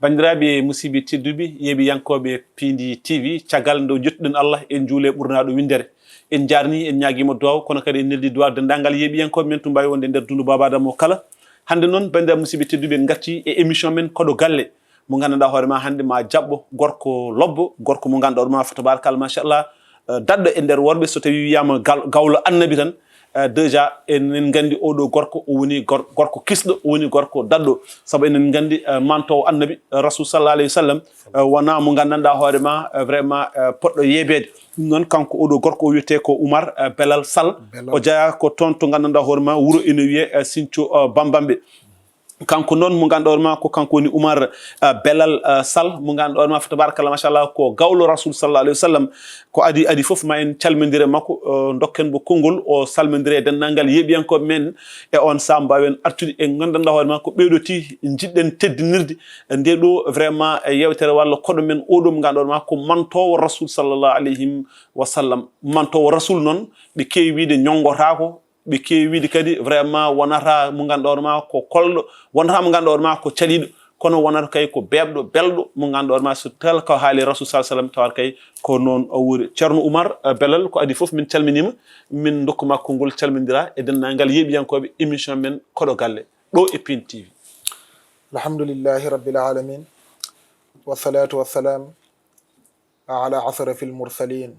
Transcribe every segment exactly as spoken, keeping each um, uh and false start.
Banndiraaɓe musidɓe tedduɓe, yeeɓiyankooɓe Piindi T V, caggal nde njettuɗen Allah, en njuule ɓurnaaɗo winndere. En njaarni, en ñaagiima duwaaw, kono kadi en neldi duwaaw denndaangal yeeɓiyankooɓe men to mbaawi wonde nder dundu Baaba Adama o kala. Hannde noon, banndiraaɓe musidɓe tedduɓe, en ngarti e émission men Koɗo Galle. Mo nganndanɗaa hoore ma hannde ma jaɓɓo gorko lobbo, gorko mo ngannduɗaa hoore ma fa tabarakallah, machallah, eh, daɗɗo e nder worɓe, so tawi wiyaama gal-, gawlo annabi tan, eh, déjà enen nganndi oɗo gorko o woni gor-, gorko kisɗo, o woni gorko daɗɗo. Sabu enen nganndi, eh, mantoowo annabi, eh, Rasul sallallahu alayhi wa sallam, eh, wonaa mo nganndanɗaa hoore ma, eh, vraiment, eh, poɗɗo yeebeede. Ɗum noon kanko oɗo gorko o wiyetee ko Oumar, eh, Belal Sall. Belal. O jeyaa ko toon to nganndanɗaa hoore ma wuro ene wiyee, eh, Sinthiou, eh, Bambamɓe. Kanko noon mo ngannduɗaa hoore ma ko kanko woni Oumar, eh, Belal, eh, Sall, mo ngannduɗaa hoore ma fa tabarakallah, machallah, ko gawlo Rasul sallallahu alayhi wa sallam. Ko adi, adi fof ma en calmindire makko, eh, ndokken mo konngol, o salmindire e denndaangal yeeɓiyankooɓe men. E oon sahaa mbaawen artude e nganndanɗaa hoore ma ko ɓeeɗo ti njiɗɗen teddinirde nde ɗo vraiment, eh, yeewtere walla koɗo men oɗo mo ngannduɗaa hoore ma ko mantoowo Rasul sallallahu alayhi wa sallam. Mantoowo Rasul noon ɓe keewi wiide ñonngotaako, ɓe keewi wiide kadi vraiment wonata mo ngannduɗaa hoore ma ko kolɗo, wonata mo ngannduɗaa hoore ma ko caliiɗo, kono wonata kay ko beeɓɗo, belɗo, mo ngannduɗaa hoore ma so tel ko haali Rasul sallallahu alayhi wa sallam tawata kay ko noon o woni. Ceerno Oumar, eh, Belal, ko adi fof min calminiima, min ndokku ma konngol calmindira e denndaangal yeeɓiyankooɓe émission men Koɗo Galle, ɗo e Piindi T V. Alhamdulillahi rabbil alamin, wassalatu wassalam ala asrafil mursalin.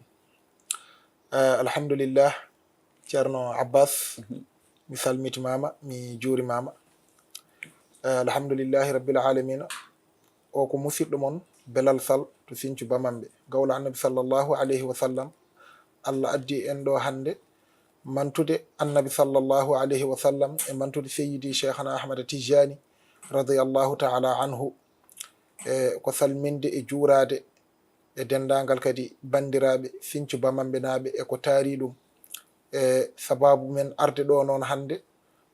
Eh, alhamdulillah, Ceerno Abbas, mi salmitimaama, mi juurimaama. Eh, alhamdulillahi rabbil alamina. O ko musidɗo mon Belal Sall to Sinthiou Bambamɓe. Gawlo Annabi sallallahu alayhi wa sallam. Allah addi en ɗo hannde mantude Annabi sallallahu alayhi wa sallam e mantude Seyyidi Cheikhana Ahmada Tijani radiyallahu ta'ala anhu. E ko salminde e juuraade e denndaangal kadi banndiraaɓe Sinthiou Bambamɓe naaɓe e ko taari ɗum. E sabaabu men arde ɗo noon hannde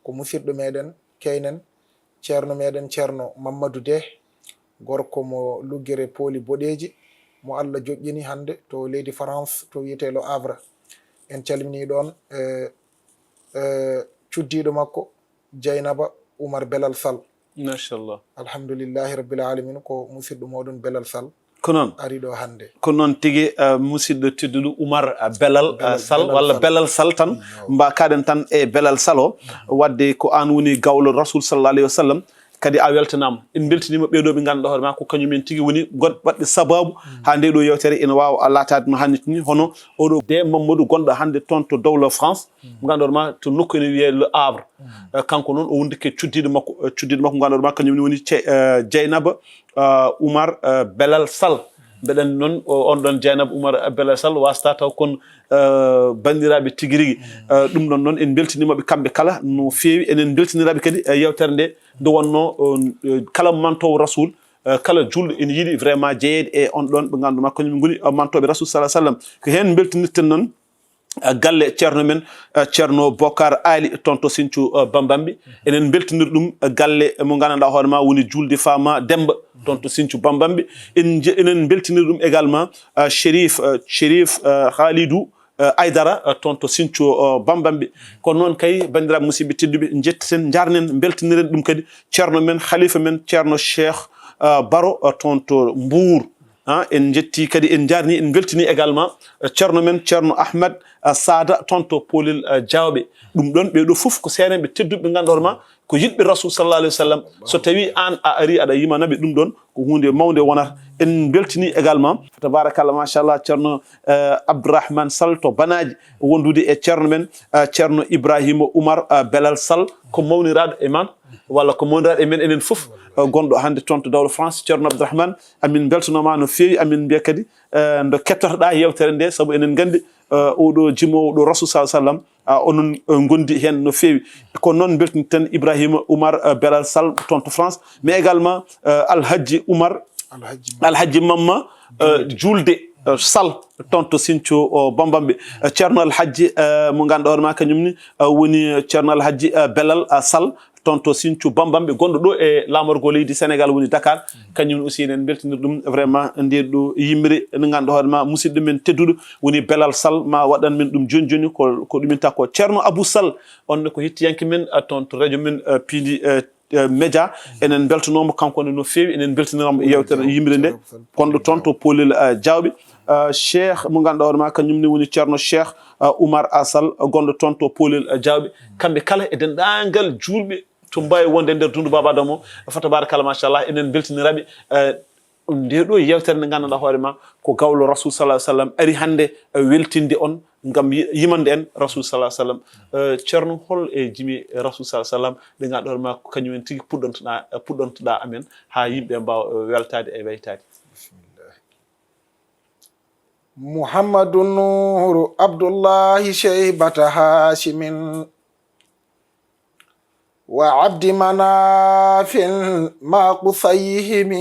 ko musidɗo meɗen, keynen, ceerno meɗen, Ceerno Mamadou Deh, gorko mo Luggere Pooli Boɗeeji, mo Allah joƴƴini hannde to leydi France, to wiyetee Le Havre. En calminii ɗoon, e, e, cuddiiɗo makko, Dieynaba Oumar Belal Sall. Machallah. Alhamdulillahi rabbil alamin, ko musidɗo moɗon Belal Sall. Ko noon. Ari ɗo hannde. Ko noon tigi, eh, musidɗo tedduɗo Oumar, eh, Belal, eh, Belal, Sall, Belal walla Sall. Belal Sall tan. Yo. Mba kaɗen tan e Belal Sall o. Mhm. Wadde ko aan woni gawlo Rasul sallallahu alayhi wa sallam. Kadi a weltanaama. En mbeltiniima ɓee ɗoo ɓe ngannduɗaa hoore ma ko kañum en tigi woni gon-, waɗɓe sabaabu haa ndee ɗoo yeewtere ina waawa laataade no haannirta ni, hono oɗo Deh Mamadou gonɗo hannde toon to dowla France. Mo ngannduɗaa hoore ma to nokku ene wiyee Le Havre. Eh, kanko noon o wondike cuddiiɗo makko, eh, cuddiiɗo makko mo ngannduɗaa hoore ma kañum ne woni Ce-, eh, Dieynaba, eh, Oumar, eh, Belal Sall. Mbeɗa anndi noon o, on ɗoon Dieynaba Oumar, eh, Belal Sall wasata taw kon, eh, banndiraaɓe tigi rigi. Eh, ɗum ɗoon noon en mbeltiniima ɓe kamɓe kala no feewi. Enen mbeltiniraaɓe kadi, eh, yeewtere nde, nde wonnoo, eh, kala mantoowo Rasul, eh, kala juulɗo ene yiɗi vraiment jeyeede e on ɗoon ɓe ngannduɗaa hoore ma kañum ngoni, eh, mantooɓe Rasul sallallahu alayhi wa sallam. Ko heen mbeltinirten noon eh, galle ceerno men, eh, Ceerno Bokar Ali toon to Sinthiou, eh, Bambamɓe. Enen mbeltinir ɗum, eh, galle mo ngannduɗaa hoore ma woni juulde Fama Demba toon to Sinthiou Bambamɓe. En nje-, enen mbeltinir ɗum également, eh, Chérif, eh, Chérif, eh, Khalidou, eh, Aydara, eh, toon to Sinthiou, eh, Bambamɓe. Kono noon kay, banndiraaɓe musidɓe tedduɓe, njetteten, njaarnen, mbeltiniren ɗum kadi ceerno men, khalifa men, Ceerno Cheikh, eh, Baro, eh, toon to Mbour. Ah, en njetti kadi, en njaarni, en mbeltini également, eh, ceerno men, Ceerno Ahmed, eh, Sada, toon to Poolel, eh, Diawɓe. Ɗum ɗoon, ɓee ɗoo fof ko seerenɓe tedduɓe ɓe ngannduɗaa hoore ma ko yiɗɓe Rasul sallallahu alayhi wa sallam. So tawi aan a ari aɗa yimana ɓe ɗum ɗoon, ko huunde mawnde wonata. En mbeltini également, tabarakallah, machallah, Ceerno, eh, Abdourahmane Sall to Banaaji, wondude e ceerno men, eh, Ceerno Ibrahima Oumar, eh, Belal Sall, ko mawniraaɗo e man, walla ko mawniraaɗo e men enen fof, eh, gonɗo hannde toon to dowla France, Ceerno Abdourahmane, amin mbeltanooma no feewi, amin mbiya kadi, eh, nde kettotoɗaa yeewtere nde, sabu enen nganndi, eh, oɗo jimoowo ɗo Rasul sallallahu alayhi wa sallam, ah, onon, eh, ngondi heen no feewi. Kono noon mbeltinten Ibrahima Oumar, eh, Belal Sall toon to France, mais également, eh, Alhaji Oumar, Alhaji Mamma. Alhaji Mamma, eh, Julde, eh, Sall toon to Sinthiou, o, Bambamɓe. Eh, Ceerno Alhaji, eh, mo ngannduɗaa hoore ma kañum ni, eh, woni Ceerno Alhaji, eh, Belal, eh, Sall toon to Sinthiou Bambamɓe, gonɗo ɗo e laamorgo leydi Sénégal woni Dakar. Kañum aussi enen mbeltinir ɗum vraiment nde ɗo yimre nde ngannduɗaa hoore ma musidɗo men tedduɗo woni Belal Sall ma waɗan men ɗum jooni jooni ko, ko ɗum inta ko Ceerno Abou Sall, on ne ko hettiyanke men, eh, toon to radio men, eh, Piindi, eh, eh, Média. Enen mbeltanooma kanko ne no feewi, enen mbeltaniraa mo e yeewtere yimre nde, gonɗo toon to Poolel, eh, Jaawɓe. Eh, Cheikh mo ngannduɗaa hoore ma, kañum ne woni Ceerno Cheikh, eh, Oumar Asal, gonɗo toon to Poolel, eh, Jaawɓe. Kamɓe kala e denndaangal juulɓe to mbaawi wonde e nder dundu Baaba Adama o. Fa tabarakallah, machallah, enen mbeltaniraa ɓe, eh, nde ɗo yeewtere nde ngannduɗaa hoore ma ko gawlo Rasul sallallahu alaihi wasallam ari hannde, eh, weltinde on ngam yi-, yimande en Rasul sallallahu alaihi wasallam. Eh, Ceerno, hol e jimi Rasul sallallahu alaihi wasallam ɗe ngannduɗaa hoore ma ko kañum en tigi puɗɗontoɗaa, puɗɗontoɗaa amen haa yimɓe mbaawa, eh, weltaade e waytaade? Bismillah. محمد نور عبد الله شيبة هاشم وعبد مناف مع قصيهم.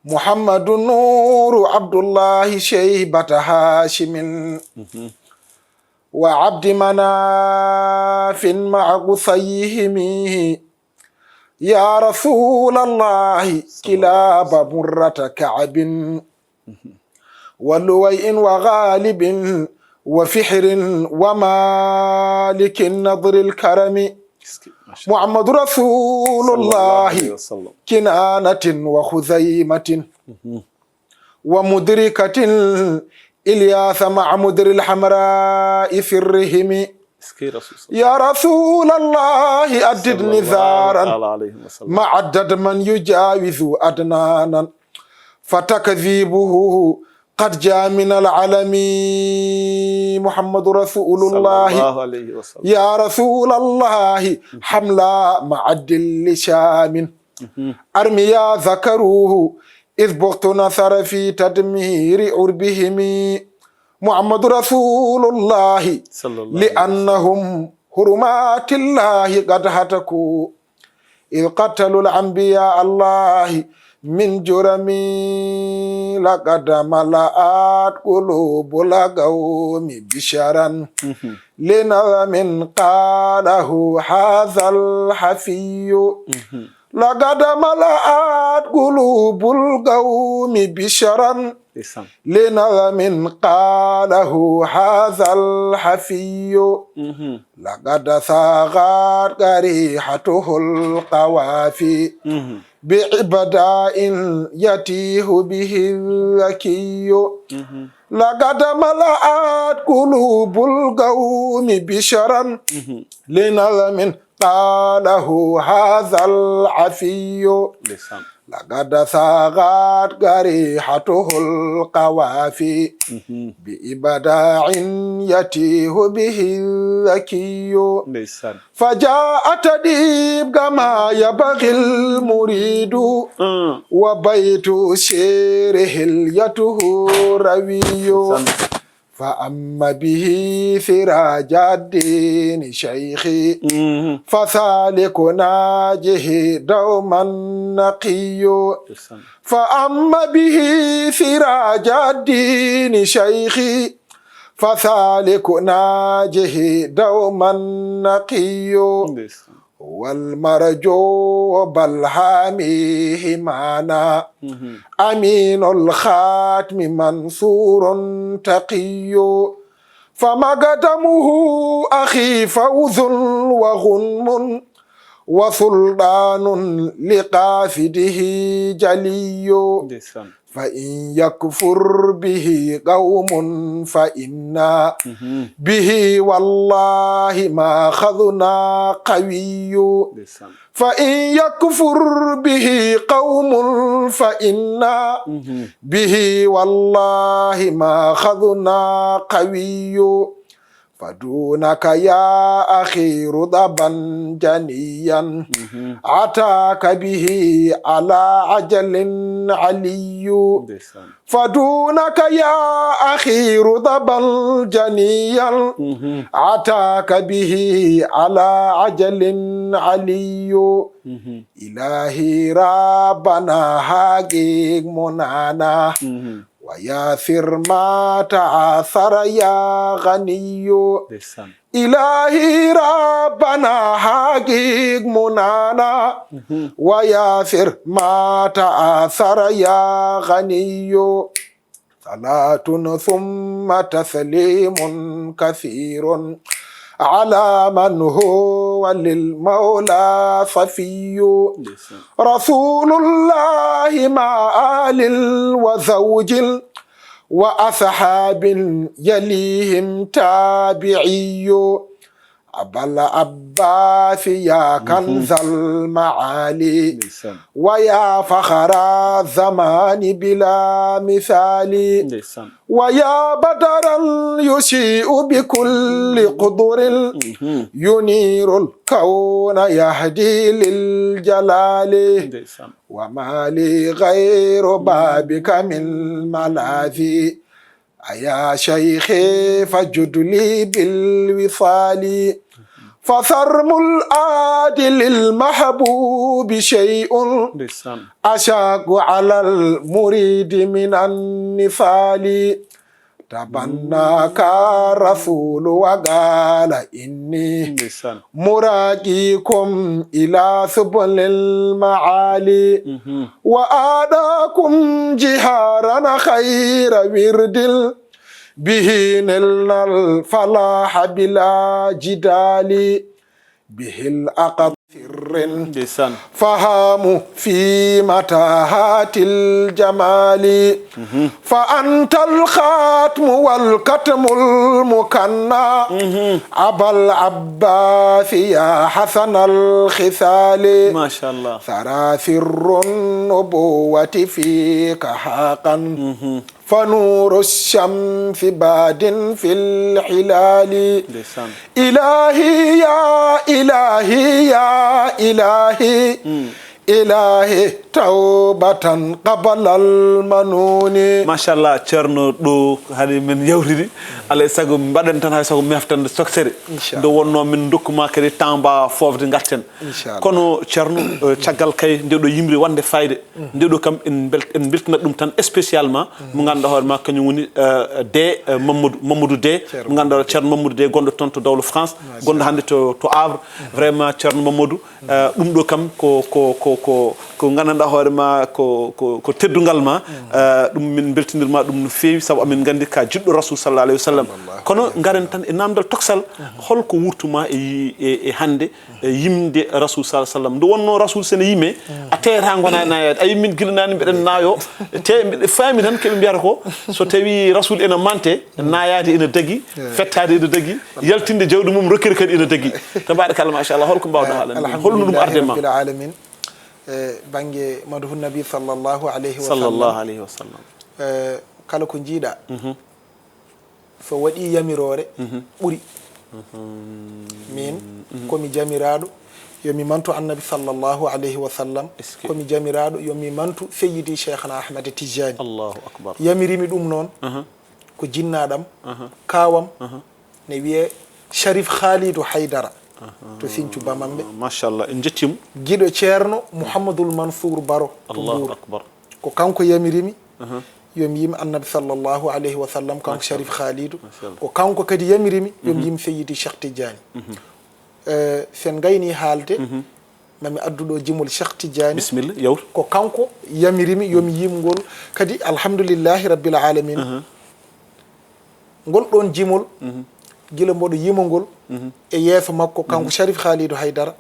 محمد نور عبد الله شيبة هاشم وعبد مناف مع قصيهم. يا رسول الله كلاب مرة كعب ولويء وغالب وفحر ومالك نضر الكرم. محمد رسول الله كنانة وخزيمة ومدركة إلياس مع مدر الحمراء في الرهم. يا رسول الله أدد نزارا مع أدد من يجاوز أدنانا فتكذيبه قد جاء من العلم. محمد رسول الله يا رسول الله حملا مع الدل شام أرميا ذكروه إذ بخت نصر في تدمير عربهم. محمد رسول الله لأنهم حرمات الله قد هتكوا إذ قتلوا الأنبياء الله من جرم. لقد ملأت قلوب القوم بشرا لنظم قاله هذا الحفي. لقد ملأت قلوب القوم بشرا لنظم قاله هذا الحفي. لقد ساغت قريحته القوافي بإبداع يتيه به الذكي. لقد ملأت قلوب القوم بشرا لنظم قاله هذا العفي. لقد ساغت قريحته القوافي بإبداع يتيه به الذكي. فجاء تديب كما يبغي المريد وبيت شعر حليته روي. فأما به سراج الدين شيخي فسالك ناجه دوما نقي. فأما به سراج الدين شيخي فسالك ناجه دوما نقي. والمرجو بل حاميه معنا أمين الختم منصور تقي. فمقدمه أخي فوز وغنم وسلطان لقاصده جلي. فإن يكفر به قوم فإنا به والله ماخذنا قوي. فإن يكفر به قوم فإنا به والله ماخذنا قوي. فدونك يا أخي رطبا جنيا أتاك به على عجل علي. فدونك يا أخي رطبا جنيا أتاك به على عجل علي. إلهي ربنا حقق منانا ويسر ما تعثر يا غني. إلهي ربنا حقق منانا ويسر ما تعثر يا غني. صلاة ثم تسليم كثير على من هو وللمولى صفي. رسول الله مع آل وزوج وأصحاب يليهم تابعي. أبا العباس يا كنز المعالي، ويا فخر الزمان بلا مثال، ويا بدرا يشيء بكل قدر، ينير الكون يهدي للجلال. وما لي غير بابك من ملاذي، أيا شيخي فجد لي بالوصال. فصرم العادل المحبوب شيء أشاق على المريد من النفال. تبناك الرسول وقال إني مراقيكم إلى سبل المعالي. وآداكم جهارا خير ورد به نلنا الفلاح بلا جدال. به الأقد سر فهام في متاهات الجمال. فأنت الختم والكتم المكنى أبا العباس يا حسن الخصال. ما شاء الله. ثرى سر النبوة فيك حقا فنور الشمس باد في الحلال. Ndeysaan. إلهي يا إلهي يا إلهي إلهي توبة قبل المنون. Machallah, Ceerno, ɗo haade men yawtidi. Alaa e sago mbaɗen tan hay sago meftande soksere. Inchallah. Nde wonno min dokkuma kadi temps mba foofde ngarten. Inchallah. Kono Ceerno, eh, caggal kay nde ɗo yimri wonde fayde, nde ɗo kam en bel-, en beltinat ɗum tan spécialement mo ngannduɗaa hoore ma kañum woni, eh, Dé, eh, Mamadou, Mamadou Dé, Ceerno mo ngannduɗaa Ceerno Mamadou Dé, gonɗo toon to Dawlo France, gonɗo hannde to, to Havre. Vraiment, Ceerno Mamadou, eh, ɗum ɗo kam ko, ko, ko, ko, ko nganndanɗaa hoore ma ko, ko, ko teddungal ma. Eh, ɗum min mbeltinirma ɗum no feewi, sabu amin nganndi ka jiɗɗo Rasul sallallahu alayhi wa sallam. Kono ngaren tan e namdal toksal, holko wurtuma e, yi- e, e hannde e yimde Rasul sallallahu alayhi wa sallam? Nde wonno Rasul sene yime, a teyata gona e nayaade. Ayi, min gila nani mbiɗen nayo, te mbiɗa faami tan keɓe mbiyata ko, so tawi Rasul ene mante, nayaade ene dagi, fettaade ene dagi, yaltinde jawdi mum rokkere kadi ene dagi. Tabarakalla, machallah, holko mbawɗa haalande ɗum? Holno ɗum arde ma? Rabbil alamin. E bannge madhu nabi sallallahu alayhi wa sallam. Sallallahu alayhi wa sallam. E, kala ko jiiɗa so waɗi yamiroore ɓuri. Min komi jamiraaɗo, yomi mantu annabi sallallahu alayhi wa sallam. Est-ce que Komi jamiraaɗo, yomi mantu Seyyidi Cheikhna Ahmad Tijani. Allahu akbar. Yamirimi ɗum noon ko jinnaɗam, kawam, ne wiye Sharif Khalidou Haydara to Sinthiou Bamambé. Machallah, en jettima. Giɗo Ceerno Mouhamadoul Mansour Baro to Allahu Mbour. Akbar. Ko kanko yamirimi yomi yim annabi sallallahu alayhi wa sallam, kanko Sharif Khalidou. Ko kanko kadi yamirimi yomi yim Seyyidi Cheikh Tidiane. Eh, sen gayni haalde, mami addu ɗo jimol Cheikh Tidiane. Bismillah, yawr. Ko kanko yamirimi yomi yim ngol kadi, alhamdulillahi rabbil alamin. Ngol ɗon jimol, gila mboɗo yima ngol e yeeso makko, kanko Sharif Khalidou Haydara,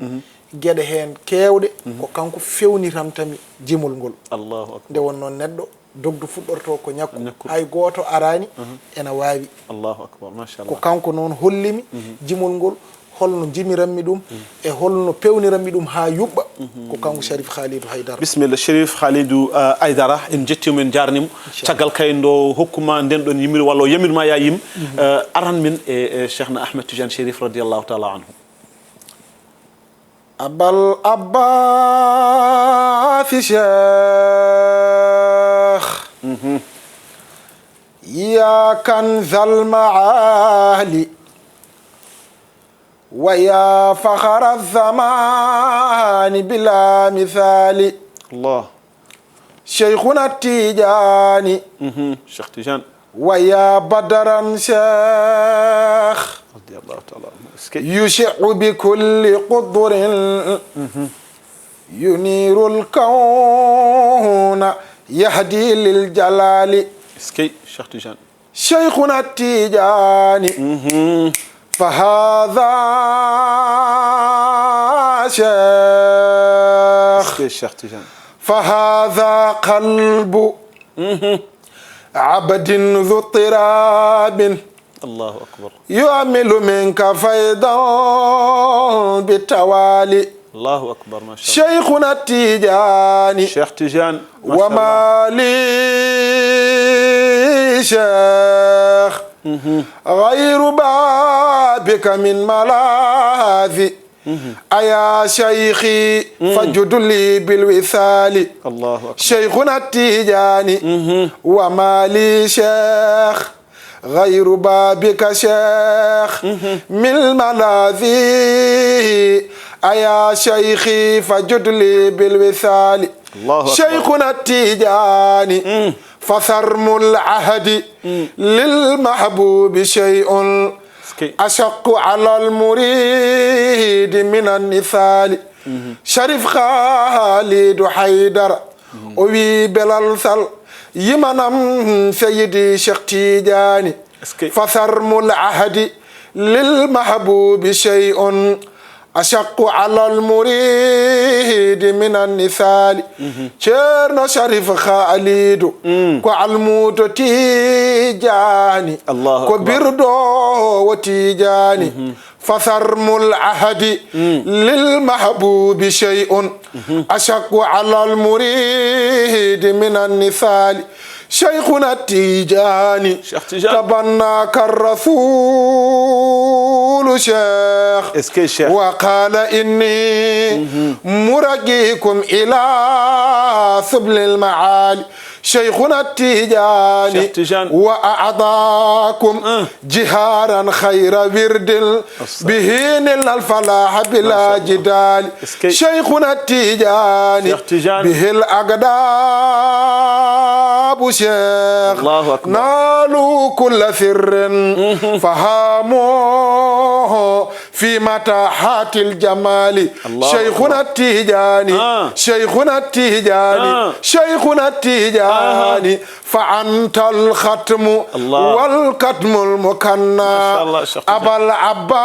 geɗe heen keewɗe ko kanko fewniramtami jimol ngol. Allahu akbar. Nde wonno neɗɗo dogdu fuɗɗorto ko ñakku. Ñakku. Hay gooto araani ena waawi. Allahu akbar, machallah. Ko kanko noon hollimi jimol ngol, holno jimiranmi ɗum e holno pewniranmi ɗum haa yuɓɓa. Ko kanko Sharif Khalidou Haydara. Bisimilla, Sherif Khalidou, eh, Aydara, en jettima, en jarnima. Caggal kay ndo hokkuma nden ɗon yimiri walla o yamirma ya yim, eh, aran min e, e Cheikhna Ahmed Tidiane Sherif radiyallahu taala anhu. أبا العباس شيخ، يا كنز المعالي، ويا فخر الزمان بلا مثال. Allah. شيخنا التيجاني، Mhm. Cheikh Tidiane. ويا بدرا شيخ، Radiyallahu taala anhu. Est-ce que يشع بكل قدر، ينير الكون يهدي للجلال. Est-ce que Cheikh Tidiane. شيخنا التيجاني، Mhm. فهذا شيخ، Est-ce que Cheikh Tidiane? فهذا قلب عبد ذو اضطراب Allahu akbar. يؤمل منك فيضا بالتوالي. Allahu akbar, masha Allah. شيخنا التيجاني Cheikh Tidiane, masha Allah. وما لي شيخ غير بابك من ملاذي. أيا شيخي فجد لي بالوصال. Allahu akbar. شيخنا التيجاني وما لي شيخ غير بابك شيخ من ملاذي. أيا شيخي فجد لي بالوصال. Allahu akbar. شيخنا التيجاني فصرم العهد للمحبوب شيء Est-ce que? أشق على المريد من النثال. شريف خالد حيدر o wi belal sal yimanam Seydi Cheikh Tidiane. Est-ce que? فصرم العهد للمحبوب شيء أشق على المريد من النثال. Ceerno Sharif Khalidu ko almuudo Tijaani, Allahu ko akbar. Birɗoowo Tijaani. فصرم العهد للمحبوب شيء أشق على المريد من النثال. شيخنا التيجاني Cheikh Tidiane. تبناك الرسول شيخ Est-ce que Cheikh? وقال إني مرقيكم إلى سبل المعالي. شيخنا التيجاني Cheikh Tidiane. وأعطاكم جهارا خير ورد به نلنا الفلاح بلا جدال. Est-ce que؟ شيخنا التيجاني Cheikh Tidiane. به الأقداب شيخ الله أكبر. نالوا كل سر فهاموه في متاحات الجمال. الله شيخنا أكبر. التيجاني آه. شيخنا التيجاني آه. شيخنا التيجاني فأنت الختم الله. والختم المكنى ما شاء الله، شيخ تيجاني. أبا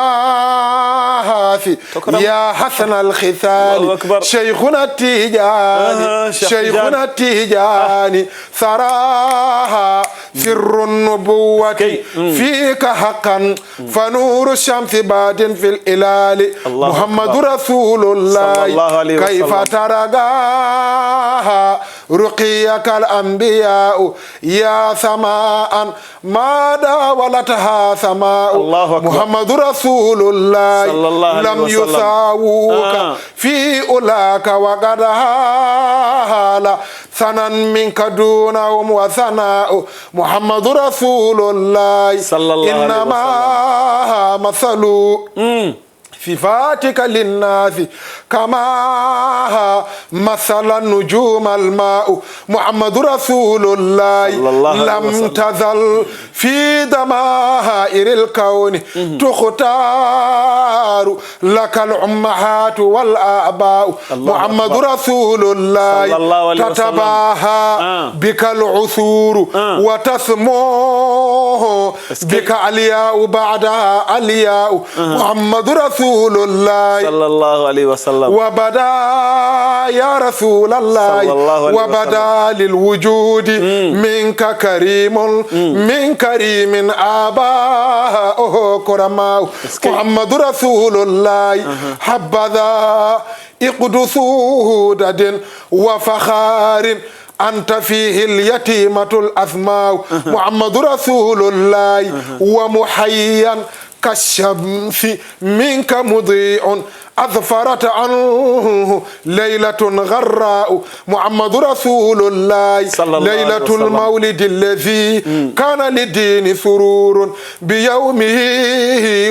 العباس تكرم. يا حسن الختال. الله أكبر. شيخنا التيجاني آه، شيخ شيخنا تيجاني. التيجاني سراها سر النبوة كي. مم. فيك حقا فنور الشمس باد في الهلال. الله محمد أكبر. رسول الله صلى الله عليه كيف وسلم. ترقاها رقيك الأنبياء يا سماء ما داولتها سماء. الله أكبر. محمد رسول الله صلى الله عليه لم وسلم. يساووك آه. في أولاك وقد هال ثنا منك دونهم وثناء. محمد رسول الله صلى الله عليه إنما مثل مم. صفاتك للناس كما مثل النجوم الماء. محمد رسول الله صلى الله عليه لم وسلم. تزل في ضمائر الكون تختار لك الأمهات والآباء. الله محمد أكبر. رسول الله صلى الله عليه وسلم. تتباهى آه. بك العثور آه. وتسمو Est-ce que- بك علياء بعدها علياء. محمد رسول الله صلى الله عليه وسلم. وبدا يا رسول الله صلى الله عليه وبدا للوجود منك كريم من كريم آباؤه كرماء. Est-ce que- محمد رسول الله حبذا عقد سعادة وفخار أنت فيه اليتيمة الأسماء. محمد رسول الله ومحيا كالشمس منك مضيء أظفرت عنه ليلة غراء. محمد رسول الله صلى الله عليه ليلة وسلم. المولد الذي كان للدين سرور بيومه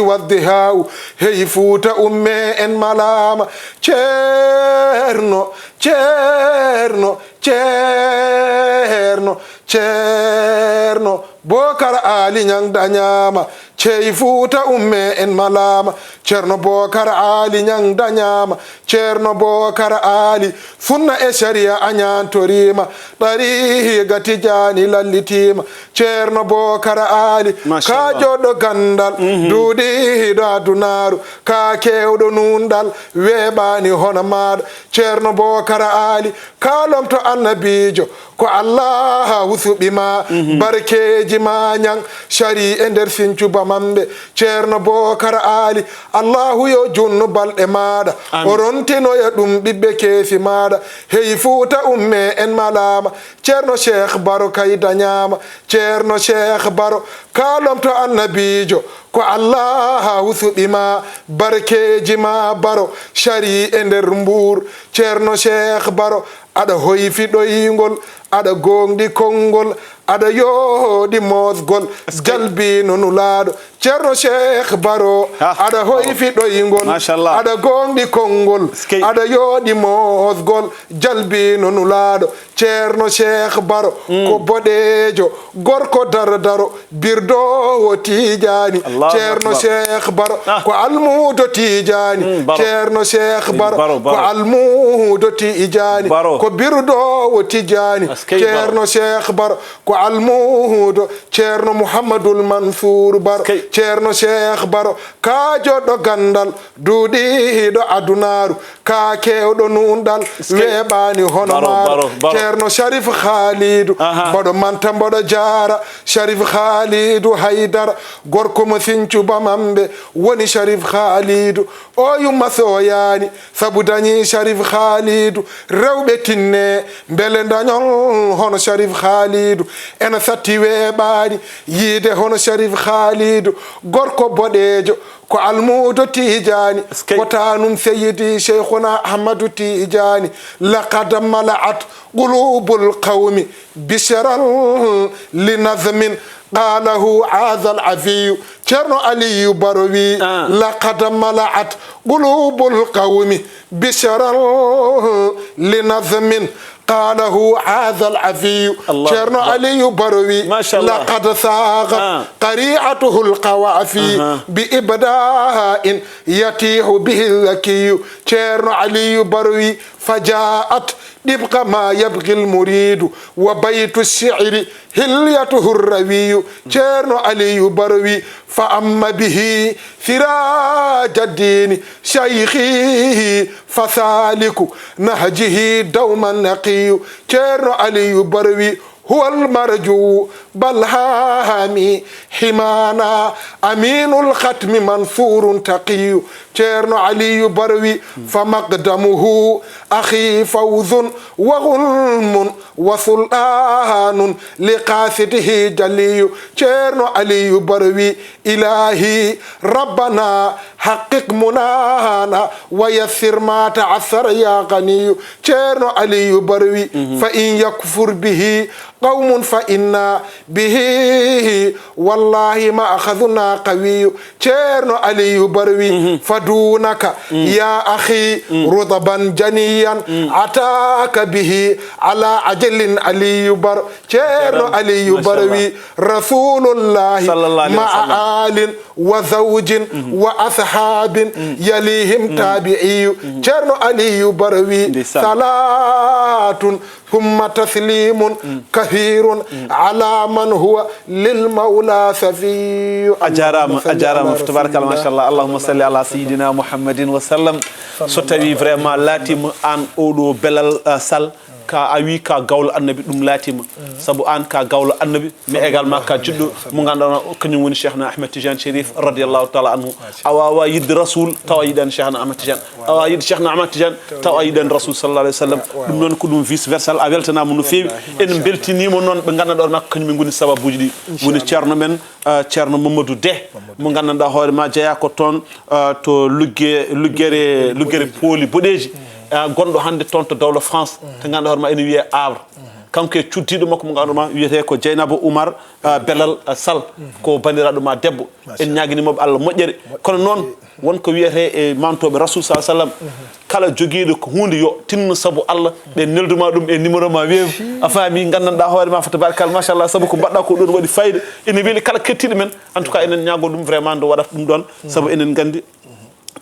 وازدهاء. Hey Fuuta umme en malaama. Ceerno, Ceerno, Ceerno, Ceerno Bokar Ali Ñaŋ dañaama. Cey Fuuta umme en malaama, Ceerno Bookar Aali Ñaŋ dañaama, Ceerno Bookar Aali sunna e sariya a ñaantoriima, ɗariiga Tijaani lallitiima, Ceerno Bookar Aali, ka joɗɗo ganndal, duuɗiiɗo adunaaru, ka keewɗo nuunɗal, weeɓaani hono maaɗa, Ceerno Bookar Aali, ka lomto annabiijo, ko Allaahu suɓi ma, barkeeji ma ñaŋ, carii e nder sincuba mamɓe, Ceerno Bookar Aali, Allaahu yo junnu balɗe maaɗa, o rontinoya ɗum ɓiɓɓe keesi maaɗa, hey Fuuta umme en malaama, Ceerno Cheikh Baro kay dañaama, Ceerno Cheikh Baro, ka lomto annabiijo, ko Allaahu suɓi ma, barkeeji ma Baro, carii e nder Mbuur, Ceerno Cheikh Baro, aɗa hoyfi ɗoyngol, aɗa gooŋɗi konngol, aɗa yooɗi moosgol, jalbiino Nulaaɗo, Ceerno Cheikh Baro, aɗa hoyfi ɗoyngol, aɗa gooŋɗi konngol, aɗa yooɗi moosgol, jalbiino Nulaaɗo, Ceerno Cheikh Baro, ko boɗeejo, gorko daro daro, birdowo Tijaani, Ceerno Cheikh Baro, ko almuudo Tijaani, Ceerno Cheikh Baro, ko almuudo Tijaani, ko birdowo Tijaani, Ceerno Cheikh Baro, ko almuudo, Ceerno Muhammadul Mansuur Baro, Ceerno Cheikh Baro, ka joɗɗo ganndal, duuɗiiɗo adunaaru, ka keewɗo nuunɗal, weeɓaani hono maaɗa, Ceerno Sharif Haalidu, mboɗo manta mboɗo jaara, Sharif Haalidu Haydara, gorko mo Sincuba mamɓe, woni Sharif Haalidu, o yumma sooyaani, sabu dañi Sharif Haalidu, rewɓe tinne, mbele dañol hono Sharif Haalidu, ena satti weeɓaani, yiide hono Sharif Haalidu, gorko boɗeejo, ko almuudo Tijaani, ko taanum Seyidi Sheikhuna Ahmadu Tijaani, laqad mala'at qulubul qawmi bishran li nazmin qalahu hadha al afiyu. Ceerno Aliyu Baro wi, laqad mala'at qulubul qawmi bishran li nazmin qalahu hadha al afiyu. Ceerno Aliyu Baro wi, laqad sagat qari'atuhu al qawafi bi ibda'in yatihu bihi al zakiyu. Ceerno Aliyu Baro wi, فجاءت طبق ما يبغي المريد وبيت الشعر حليته الروي. Ceerno Aliyu Baro wi, فأما به سراج الدين شيخه فسالك نهجه دوما نقي. Ceerno Aliyu Baro wi, هو المرجو بل هامي حمانا أمين الختم منصور تقي. Ceerno Aliyu Baro wi, فمقدمه أخي فوز وغنم وسلطان لقاصده جلي. Ceerno Aliyu Baro wi, إلهي ربنا حقق منانا ويسر ما تعسر يا غني. Ceerno Aliyu Baro wi, فإن يكفر به قوم فإنا به والله مأخذنا قوي. Ceerno Aliyu Baro wi, فدونك يا أخي رطبا جنيا أتاك به على عجل علي بر. Ceerno Aliyu Baro wi, رسول الله مع آل وزوج وأصحاب يليهم تابعي. Ceerno Aliyu Baro wi, صلاة ثم تسليم كثير على من هو للمولى صفي. A jaaraama, a jaaraama, tabarakallah, machallah. Allahumma salli ala sayyidina Muhammadin wa sallam. So tawi vraiment laatima aan oɗo Belal, ah, Sall, ka a wi ka gawlo annabi, ɗum laatima. Sabu aan ka gawlo annabi, mais également ka jiɗɗo mo ngannduɗaa kañum woni Cheikhna Ahmed Tidiane Chérif radiyallahu taala anhu. A wawa yidde Rasul tawa yiɗani Cheikhna Ahmed Tidiane. A wawa yidde Cheikhna Ahmed Tidiane tawa yiɗani Rasul sallallahu alayhi wa sallam. Ɗum noon ko ɗum vice versa. A weltanaama no feewi. En mbeltiniima noon ɓe ngannduɗaa ɗo makko kañum en ngoni sababuuji ɗi. Woni ceerno men, ah, ceerno Mamadou Deh, mo ngannduɗaa hoore ma jeyaa ko toon, ah, to lugge-, luggere, luggere pooli boɗeeji, ah, gonɗo hannde toon to dawla France, to ngannduɗaa hoore ma ene wiyee Havre. Kanko e cuddiiɗo makko mo ngannduɗaa ma wiyetee ko Jeynaba Oumar, ah, Belal, ah, Sall, ko banndiraaɗo ma debbo. En ñaaginii mo Allah moƴƴere. Kono noon, won ko wiyetee e mantooɓe Rasul sallallahu alayhi wa sallam, kala jogiiɗo ko huunde yo tinno sabu Allah, ɓe nelduma ɗum e numéro ma weew. A faami, nganndanɗaa hoore ma fa tabarakalla, machallah, sabu ko mbaɗɗa ko ɗon waɗi fayida. Ene weli kala kettiiɗo men. En tout cas, enen ñaago ɗum vraiment nde waɗata ɗum ɗon, sabu enen nganndi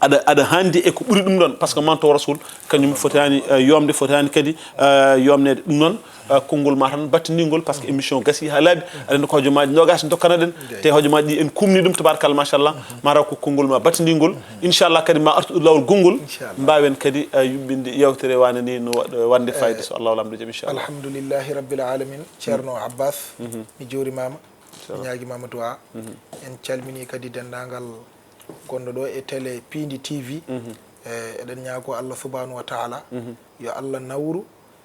aɗa, aɗa haandi e ko ɓuri ɗum ɗon, par ce que manto Rasul kañum fotaani, eh, yomde, fotaani kadi, eh, yomneede. Ɗum noon, eh, konngol ma tan battindingol, par ce que émission gasi haa laaɓi. Aɗa anndi ko hojomaaji noogaas dokkanaɗen, te hojomaaji ɗi en kumni ɗum, tabarakalla, machallah. Mataw ko konngol ma battindingol. Inchallah kadi ma artu ɗo laawol gonngol, mbaawen kadi, eh, yuɓɓinde yewtere wane ni no wa-, wande fayida, so Allah lamɗo jam, inchallah. Alhamdulillahi rabbil alamin, Ceerno Abbas, mi juurimaama, mi ñaagimaama du'a. En calmini kadi denndaangal gonɗo ɗo e télé Piindi T V. Eh, eɗen ñaago Allah subhanahu wa taala yo Allah nawru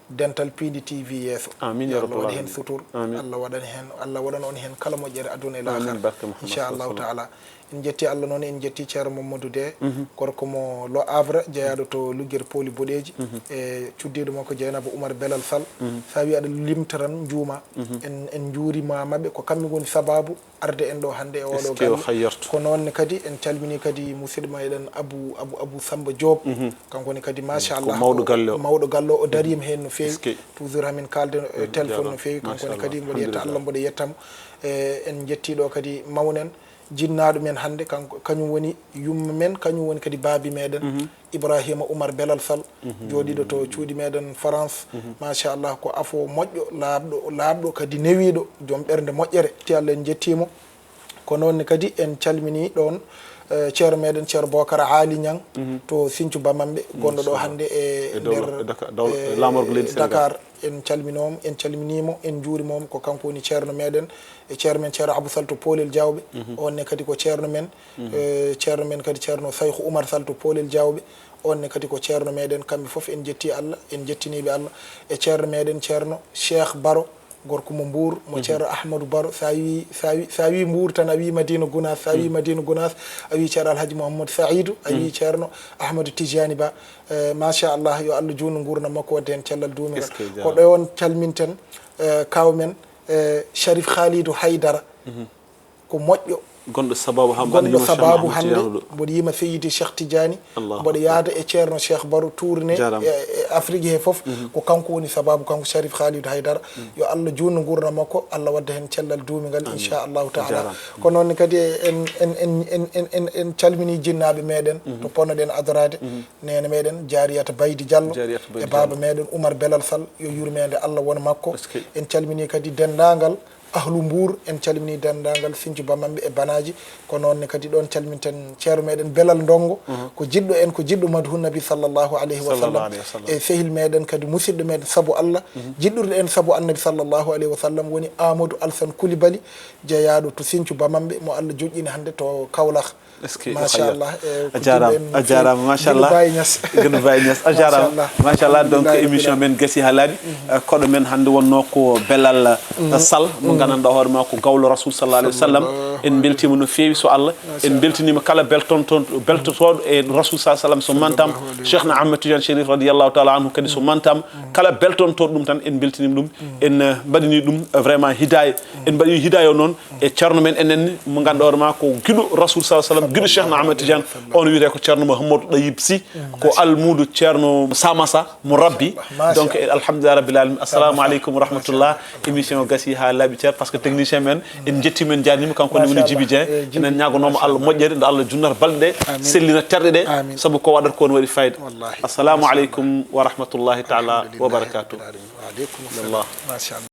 dental Piindi T V yeeso. Amin, yo ya Allah rabbal waɗa heen alamin. Sutur. Amin. Allah waɗan heen, Allah waɗan on heen kala moƴƴere aduna e Amin, laakhara. Barke Muhammad Inchallahu sallallahu alaihi taala. En jetti Allah noon, en jetti Ceerno Mamadou De, gorko mo Le Havre, jeyaaɗo to Lugguere Pooli Boɗeeji, e cuddiiɗo makko Jeynaba Oumar Belal Sall. So a wi aɗa limta tan, njuuma. En, en njuurimaama ɓe, ko kamɓe ngoni sababu arde en ɗo hannde e oɗo Eskey, o galle. Hayyartu. Ko noon ne kadi en calmini kadi musidɗo meɗen Abu, Abu, Abu Samba Diop. Kanko ne kadi, machallah, mawɗo galle o. Mawɗo galle o, o dariima heen no feewi. Eskey. Toujours hamin kaalde e téléphone no feewi. Kanko ne kadi mboɗo yetta Allah, mboɗo yettamo. E, en jetti ɗo kadi mawnen, jinnaaɗo men hannde, kanko, kañum woni yumma men, kañum woni kadi baabi meɗen. Ibrahima Oumar Belal Sall, jooɗiiɗo to cuuɗi meɗen France. Machallah, ko afo moƴƴo, laaɓɗo, laaɓɗo kadi newiiɗo, joom ɓernde moƴƴere. Ti Allah en jettiimo. Ko noon ne kadi en calmini ɗoon, eh, ceerno meɗen, Ceerno Bokar Ali Niang, to Sinthiou Bamamɓe, gonɗo ɗo hannde e nder, eh, laamorgo leydi Sénégal. Dakar. En calminoom, en calminiimo, en njuurimoom. Ko kanko woni ceerno meɗen, e ceerno men Ceerno Abou Sall to Poolel Diawɓe. On ne kadi ko ceerno men, eh, ceerno men kadi Ceerno Saykhou Oumar Sall to Poolel Diawɓe. On ne kadi ko ceerno meɗen, kamɓe fof en jetti Allah, en jettiniiɓe Allah. E ceerno meɗen Ceerno Cheikh Baro, gorko mo Mbour, mo Ceerno Ahmadou Baro. Sa wi, sa wi, sa wi Mbour tan, a wi Madina Gounass, sa wi Madina Gounass, a wi Ceerno Alhaji Mouhamadou Saïdou, a wi Ceerno Ahmadou Tidiani Ba. Eh, machallah, yo Allah juutnu nguurndam makko, wadde heen cellal duumingal. Eskey, jaaraama. Ko ɗo on calminten, eh, kaaw men, eh, Sharif Khalidou Haydara. Ko moƴƴo. Gonɗo sababu haa mbaɗa yima Cheikh Ahmad Tidiane ɗo. Mboɗo yima Seydi Cheikh Tidiane. Allahu akbar. Mboɗo yaada e Ceerno Cheikh Baro tourné e, e Afrique he fof. Ko kanko woni sababu, kanko Sharif Khalidou Haydara. Yo Allah juutnu nguurndam makko, Allah wadda heen cellal duumingal, inchallahu taala. Jaaraama. Ko noon ne kadi en, en, en calmini jinnaaɓe meɗen to ponnoɗen adoraade. Neene meɗen Jariyata Baydi Diallo e baaba meɗen Oumar Belal Sall, yo yurmeende Allah won makko. Eskey. En calmini kadi denndaangal ahlu Mbour, en calmini denndaangal Sinthiou Bamamɓe e Banaaji. Ko noon ne kadi ɗoon calminten ceerno meɗen Belal Ndongo, ko jiɗɗo en, ko jiɗɗo Madhu Nabi sallallahu alayhi wa sallam. Sallallahu alayhi wa sallam. E sehil meɗen kadi, musidɗo meɗen sabu Allah, jiɗɗuɗo en sabu Annabi sallallahu alayhi wa sallam, woni Amadou Alsane Coulibaly, jeyaaɗo to Sinthiou Bamamɓe, mo Allah joƴƴini hannde to Kaolack. Eskey, machallah. A jaaraama, a jaaraama, machallah. Geno Baye Niass. Geno Baye Niass, a jaaraama. Machallah. Machallah, donc, alhamdulillahi, émission men gasi haa laaɓi. Eh, koɗo men hannde wonnoo ko Belal, eh, Sall, mo nganndanɗaa hoore maa ko gawlo Rasul sallallahu alayhi wa sallam. En mbeltiima no feewi, so Allah. En mbeltiniima kala beltonto-, beltotooɗo e Rasul sallallahu alayhi wa sallam, so mantaama. Cheikhna Ahmed Tidiane Chérif radiyallahu taala anhu kadi so mantaama. Kala beltontooɗo ɗum tan, en mbeltiniima ɗum. En, eh, mbaɗini ɗum, eh, vraiment hidaaya. En mbaɗi hidaaya o noon e ceerno men enen ni, mo ngannduɗaa hoore maa ko giɗo Rasul sallallahu alayhi wa sallam, giɗo Cheikhna Ahmed Tidiane. On wiyetee ko Ceerno Mouhamadou Dayib Sy, ko almuudo Ceerno Samassa mo Rabbi. Donc, eh, alhamdulillahi rabbil alamin. Assalamu aleykum wa rahmatullah. Émission o gasi haa laaɓi cer, par ce que technicien men, en njettiima, en njaarniima, kanko ne woni Djiby Dieng. Enen ñaagonooma Allah moƴƴere, nde Allah junnata balɗe ɗe, sellina terɗe ɗe, sabu ko waɗata ko ne waɗi fayida. Assalamu aleykum wa rahmatullahi taala wa barakatuh. Wa aleykum salam. Machallah.